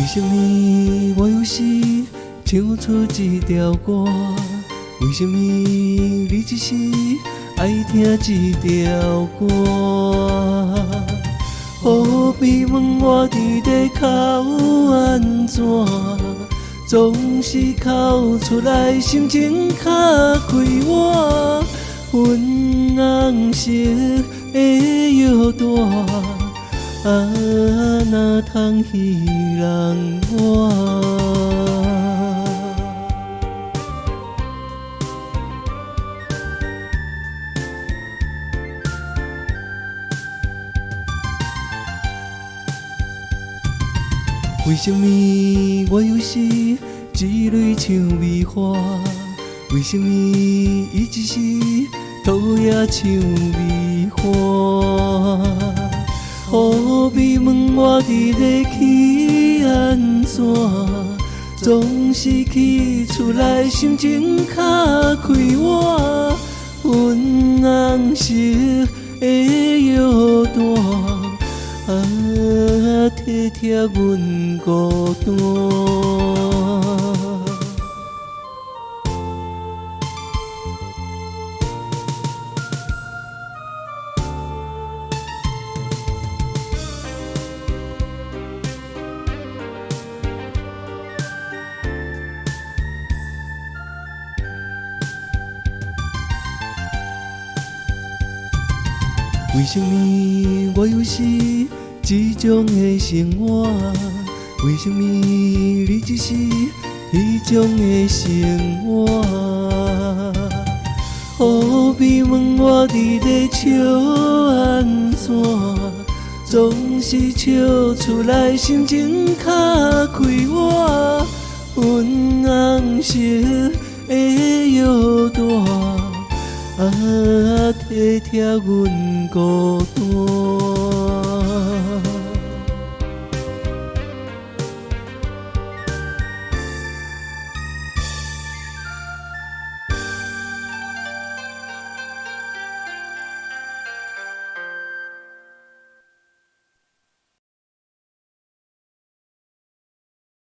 為什麼我有時唱出這條歌？為什麼你只是愛聽這條歌？何必問我佇咧哭按怎？總是哭出來，心情較快活。粉紅色的藥單，啊，哪通戲弄我？為什麼我有時一蕊薔薇花？為什麼伊只是討厭薔薇花？何必問我佇咧氣按怎？總是氣出來，心情較快活。粉紅色的藥單，啊，體貼阮孤單。為什麼我有時這種的生活？為什麼你只是彼種的生活？何必問我佇咧笑按怎？總是笑出來，心情較快活。粉紅色的藥單，啊，體貼阮孤單。